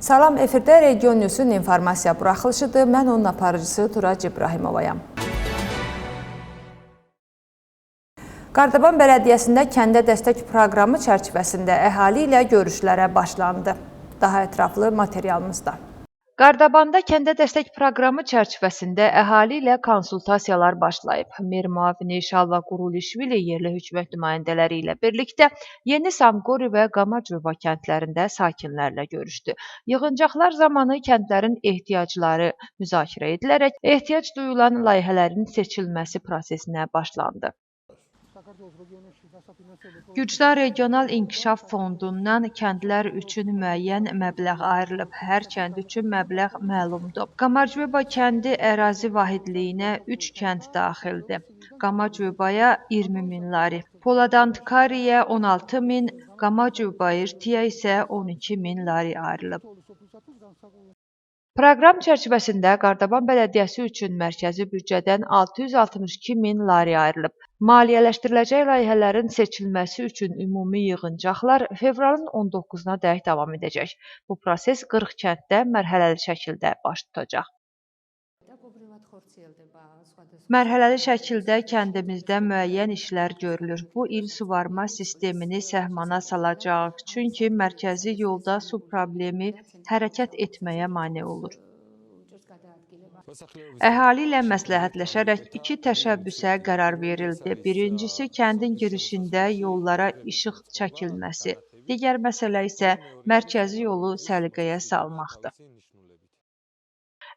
Salam, efirdə Region News-un informasiya buraxılışıdır. Mən onun aparıcısı Turac İbrahimovayam. Qardaban Bələdiyyəsində kəndə dəstək proqramı çərçivəsində əhali ilə görüşlərə başlandı. Daha ətraflı materialımızda. Qardabanda kəndə dəstək proqramı çərçivəsində əhali ilə konsultasiyalar başlayıb. Mer müavini Şalva Qurulişvili yerli hökumət nümayəndələri ilə birlikdə Yeni Samqori və Qamacova kəndlərində sakinlərlə görüşdü. Yığıncaqlar zamanı kəndlərin ehtiyacları müzakirə edilərək ehtiyac duyulan layihələrin seçilməsi prosesinə başlandı. Gürcüstan Regional İnkişaf Fondundan kəndlər üçün müəyyən məbləğ ayrılıb. Hər kənd üçün məbləğ məlumdur. Qamarcveba kəndi ərazi vahidliyinə 3 kənd daxildir. Qamarcvebaya 20 min lari, Poladantkariyyə 16 min, Qamarcveba Ertiyə isə 12 min lari ayrılıb. Proqram çərçivəsində Qardaban Bələdiyyəsi üçün mərkəzi büdcədən 662 min lari ayrılıb. Maliyyələşdiriləcək layihələrin seçilməsi üçün ümumi yığıncaqlar fevralın 19-na dək davam edəcək. Bu proses 40 kənddə mərhələli şəkildə baş tutacaq. Mərhələli şəkildə kəndimizdə müəyyən işlər görülür. Bu il suvarma sistemini səhmana salacağıq, çünki mərkəzi yolda su problemi hərəkət etməyə mane olur. Əhali ilə məsləhətləşərək iki təşəbbüsə qərar verildi. Birincisi, kəndin girişində yollara işıq çəkilməsi. Digər məsələ isə mərkəzi yolu səliqəyə salmaqdır.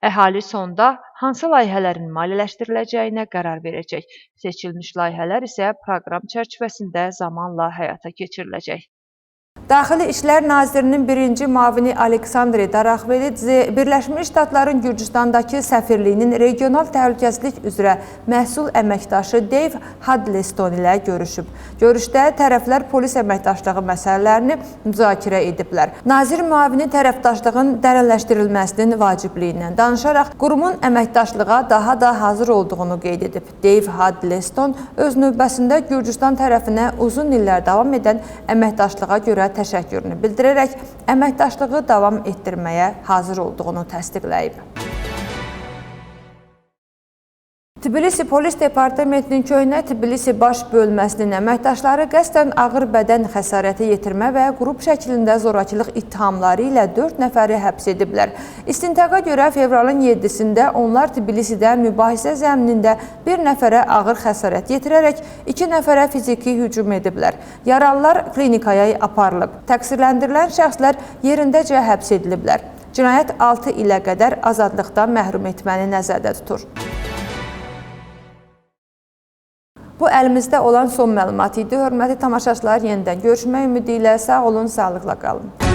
Əhali sonda hansı layihələrin maliyyələşdiriləcəyinə qərar verəcək. Seçilmiş layihələr isə proqram çərçivəsində zamanla həyata keçiriləcək. Daxili İşlər Nazirinin birinci müavini Aleksandr Daraxvelidze Birləşmiş Ştatların Gürcüstandakı səfirliyinin regional təhlükəsizlik üzrə məhsul əməkdaşı Dave Huddleston ilə görüşüb. Görüşdə tərəflər polis əməkdaşlığı məsələlərini müzakirə ediblər. Nazir müavini tərəfdaşlığın dərinləşdirilməsinin vacibliyindən danışaraq qurumun əməkdaşlığa daha da hazır olduğunu qeyd edib. Dave Huddleston öz növbəsində Gürcüstan tərəfinə uzun illər davam edən əməkdaşlığa görə təşəkkürünü bildirərək əməkdaşlığı davam etdirməyə hazır olduğunu təsdiqləyib. Tbilisi Polis Departamentinin köhnə Tbilisi Baş Bölməsinin əməkdaşları qəsdən ağır bədən xəsarəti yetirmə və qrup şəklində zorakılıq ittihamları ilə 4 nəfəri həbs ediblər. İstintaqa görə fevralın 7-sində onlar Tbilisidə mübahisə zəminində bir nəfərə ağır xəsarət yetirərək 2 nəfərə fiziki hücum ediblər. Yaralılar klinikaya aparılıb. Təqsirləndirilən şəxslər yerindəcə həbs ediliblər. Cinayət 6 ilə qədər azadlıqdan məhrum etməni nəzərdə tutur. Bu əlimizdə olan son məlumat idi. Hörmətli tamaşaçılar, yenidən görüşmək ümidi ilə sağ olun, sağlıqla qalın.